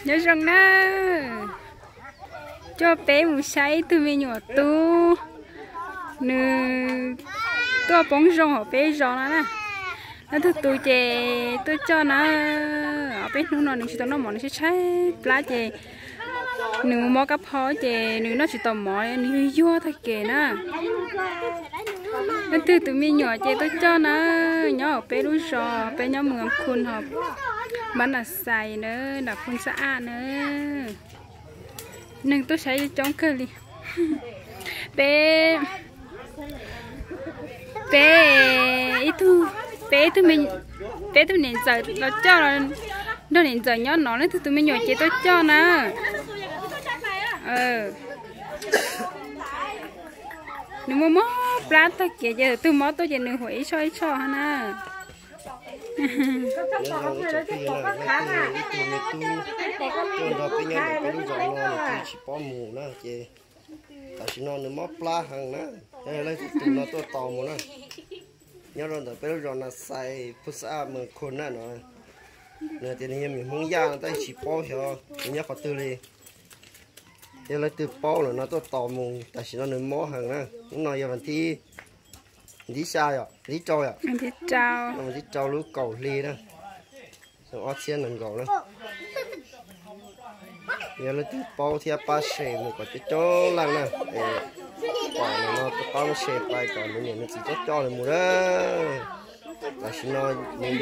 Nyob zoo na, coj peb mus saib ib tug me nyuam tub, nws tuaj poob zoo hauv peb zos no na. Leej twg tus ces tuaj coj na. Ob peb hnub no nws tsis tau noj mov, nws tshaib tshaib plab ces nws mus mob kab pho ces nws noj tsis tau mov, nws yuag yuag tag kev na. Leej twg tus me nyuam ces tuaj coj na, nyob hauv peb lub zos, peb nyob Mws Khun hauv Npab Nas Xais na, nram Phoos Xab Aj na. Neeg tuaj saib coob kawg li. Peb, peb ib tug, peb ib tug me, peb tug niam ntxawm los coj, nrog niam ntxawm nyob no, leej twg tus me nyuam ces tuaj coj na. Nws muaj mob plab tag kev ces tus mob tuaj ces nws huam ib tsho ib tsho na. Ib tug me tub tuaj nrog peb nyob ntawm peb lub zos no, nws twb tsis paub mus na ces tam sim no nws mob plab heev na. Leej twg tus no tuaj tos mus na. Nyob rau ntawm peb lub zos Nas Xais, Phoos Xab Aj, Mws Khun na no. Nws tias nws yog me Hmoob Yaj no tab sis tsis paub xyov nws nyob qhov twg li. Yog leej twg paub lawm no tuaj tos mus, tam sim no nws mob heev na. Hnub no yog vas thib, thib xya yom, thib rau yom, thib rau lub kaum hli na, xyoo ob txhiab nees nkaum na. Yog leej twg paub thiab pab share mus kom coob coob leej na, es pom no pab share pais kom nws niam nws txiv coj coj nws mus na. Tam sim no nws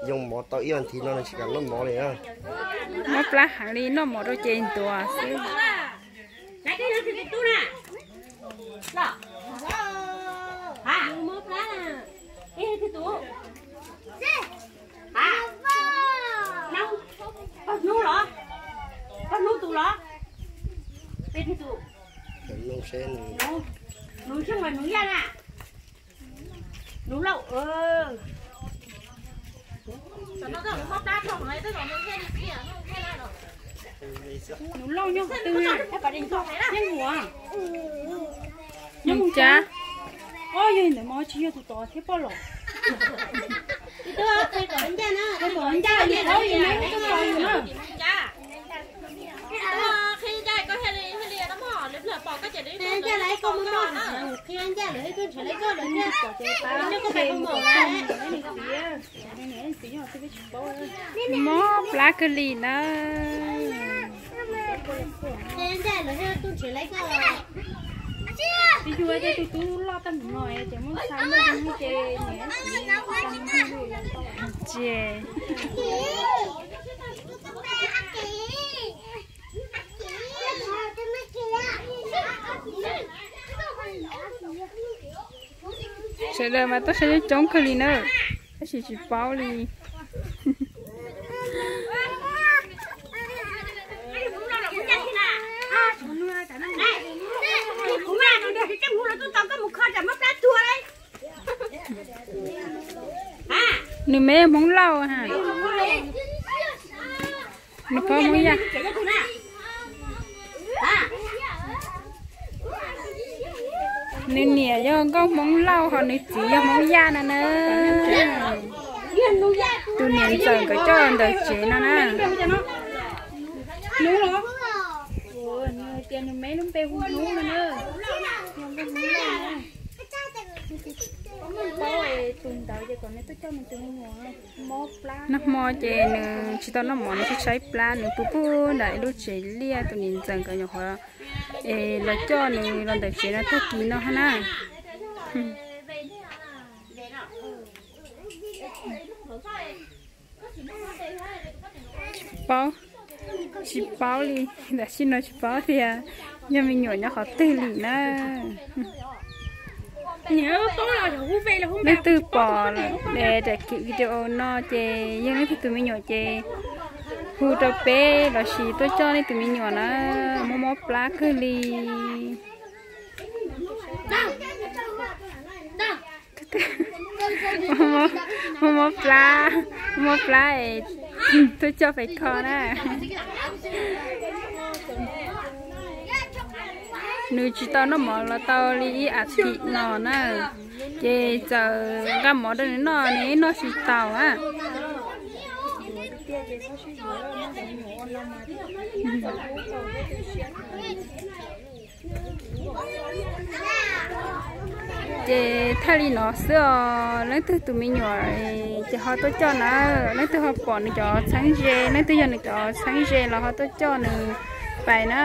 yoo mov tau ib vas thiv no nws tsis kam noj mov li na. Mob plab heev li, noj mov rau ces ntuav xwb. Peb hnub los? Peb hnub tus los? Peb hnub tus. Hnub seb nws, hnub xyoo mas hnub yaj na. Hnub lauj. Hnub lauj nyob qhov twg na? Nyob Moos Cab. Ob, yog ntawm mas tsis yog tus tod thiab poj los. Tus tod ncaj na, tus tod yog na, tus tod yog na. Mob plab kawg li na. Yus tus tub loj tag mus no ces muab ntxhais nrog ces niam txiv tsis tau nrog li. Ces sawv daws mas tuaj saib coob kawg li na, tab sis tsis paub li. Nws me Hmoob Lauj ha. Nws pog Hmoob Yaj. Nws niam yog nkauj Hmoob Lauj ho nws txiv yog Hmoob Yaj no na. Tus niam ntxawm nkawd coj los ntawm tsev no na. Nws tias nws me lub npe hu Hmoob no na. Nag hmo ces nws tsis tau noj mov, nws tshaib tshaib plab, nws pw pw nram ib lub tsev liaj, tus niam ntxawm nkawd nyuam qhuav es los coj nws los ntawm tsev no tag kis no na. Tsis paub, tsis paub li, tam sim no tsis paub tias yog me nyuam nyob qhov twg li na. Leej twg pom daim video no ces yog leej twg tus me nyuam ces hu rau peb lossis tuaj coj nej tus me nyuam na, mob mob plab kawg li. Mob mob plab, mob plab es tuaj coj pais kho na. Nws tsis tau noj mov los tau li ib as thiv no na, ces txawm nqa mov rau nws noj, nws noj tsis tau a. Ces thaij li no xwb os, leej twg tus me nyuam ces ho tuaj coj na, leej twg ho pom nws cov txheeb ze, leej twg yog nws cov txheeb ze los ho tuaj coj nws pais na.